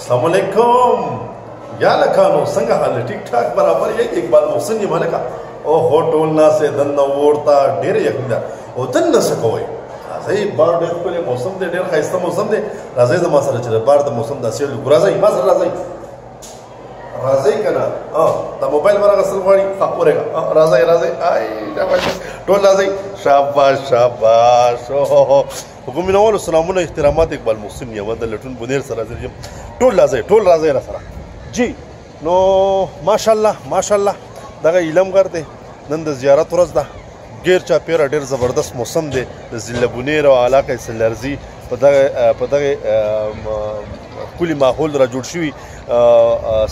السلام علیکم یا لکانو، څنګه حال؟ ټیک ټاک برابر یې؟ اقبال محسن یې ملکه. او هو ټول ناسې دننه ورته ډېره یخني ده او دننه څه کوئ؟ راځئ، بار ډېر ښکلی موسم دی، ډېر ښایسته موسم دی. راځئ زما سره چې د بار د موسم دا سیل وکړو. راځئ ما سره، راځئ راځئ که نه؟ دا موبایل به راغستل غواړي. ښه ورېږه، راځئ راځئ، آی ټول راځئ، شاباش شاباش. حکم مینوالو سلامونه احترامات، اقبال محسن یم د لټون بونیر سره حاضر یم. ټول راځئ، ټول راځئ را سره جی. نو ماشاءالله ماشاءالله، دغه علم غر دی، نن د زیارت ورځ ده، ډېر چاپېره ډېر زبردست موسم دی. د ضلع بونیر او علاقه سلرزي په دغه ښکلي ماحول را جوړ شوي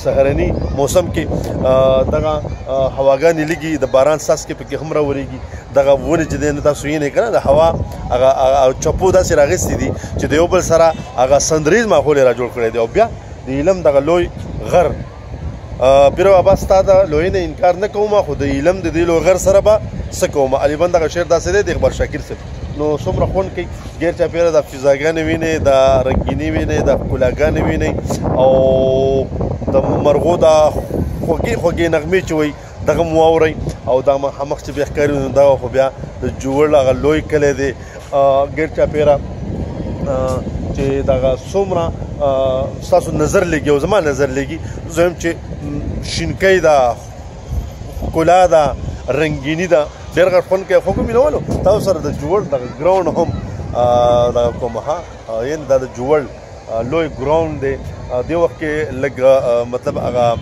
سهرني موسم کې دغه هواګانې لږي، د باران څاڅکې پکې هم راورېږي. دغه ونې چې دی نو تاسو وینئ که نه، د هوا هغه چپو داسې راغستې دي چې د یو بل سره هغه سندریز ماحول یې را جوړ کړی دی. او بیا د علم دغه لوی غر، پیر بابا ستا د لوی نه انکار نه کوم، خو د علم د دې لوی غر سره به څه کوم. علي بند دغه شعر داسې دی د اقبال شاکر صاحب. نو څومره خوند کوي، ګیر چاپېره د فضاګانې وینئ، د رنګیني وینئ، د ښکلاګانې وینئ، او د مرغو دا خوږې خوږې نغمې چې وایي دغه مو واورئ. او دا مخامخ چې بیا ښکاري نو دغه خو بیا د جوړ هغه لوی کلی دی. ګیر چاپېره چې دغه څومره ستاسو نظر لګي او زما نظر لګي، زه وایم چې شینکۍ ده، ښکلا ده، رنګیني ده، ډېر غټ خوند کوي. خو مینوالو تاسو سره د جوړ دغه ګراوند هم دغه کوم، ها یعنې دا د جوړ لوی ګراوند دی. دې وخت کې لږ مطلب هغه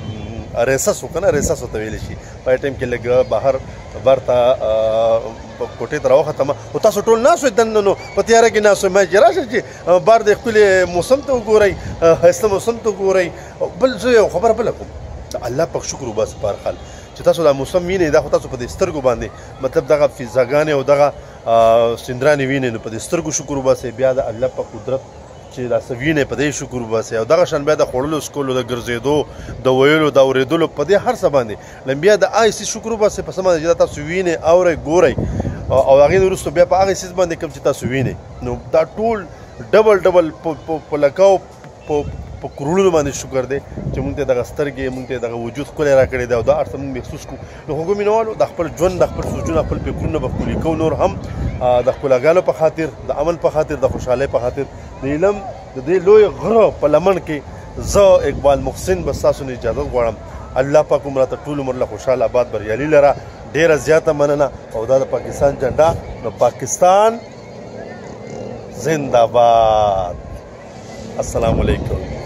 ریسس و که نه، ریسس ورته ویلی شي. په ټایم کې لږ بهر بر ته کوټې ته راوختم، خو تاسو ټول ناست وئ دننه، نو په تیاره کې ناست وئ. ما چې راشه چې بار د ښکلي موسم ته وګورئ، ښایسته موسم ته وګورئ. بل زه یو خبره بله کوم، د الله پاک شکر وباسه په هر حال چې تاسو دا موسم وینئ. دا خو تاسو په دې سترګو باندې مطلب دغه فضاګانې او دغه سندرانې وینئ، نو په دې سترګو شکر وباسئ. بیا د الله په قدرت چې دا څه وینئ په دې شکر وباسئ. او دغه شان بیا د خوړلو څکلو، د ګرځېدو، د ویلو، د اورېدلو، په دې هر څه باندې بیا د آی څیز شکر وباسئ په څه باندې چې دا تاسو وینئ، اورئ، ګورئ. او هغې نه وروسته بیا په هغې څیز باندې کوم چې تاسو وینئ، نو دا ټول ډبل ډبل په لکاو په کروړونو باندې شکر دی چې مونږ ته دغه سترګې، مونږ ته دغه وجود ښکلی راکړی دی او دا هر څه مونږ محسوس کړو. نو خوږو مینوالو د خپل ژوند، د خپل سوچونه، خپل فکرونه به ښکلي کوو نور هم د ښکلاګانو په خاطر، د امن په خاطر، د خوشحالۍ په خاطر. د علم د دې لوی غره په لمن کې زه اقبال محسن به ستاسو نه اجازت غواړم. الله پاک عمر راته ټول عمر له خوشحاله آباد بریالي لره. ډېره زیاته مننه. او دا د پاکستان جنډه، نو پاکستان زنده‌باد. السلام علیکم.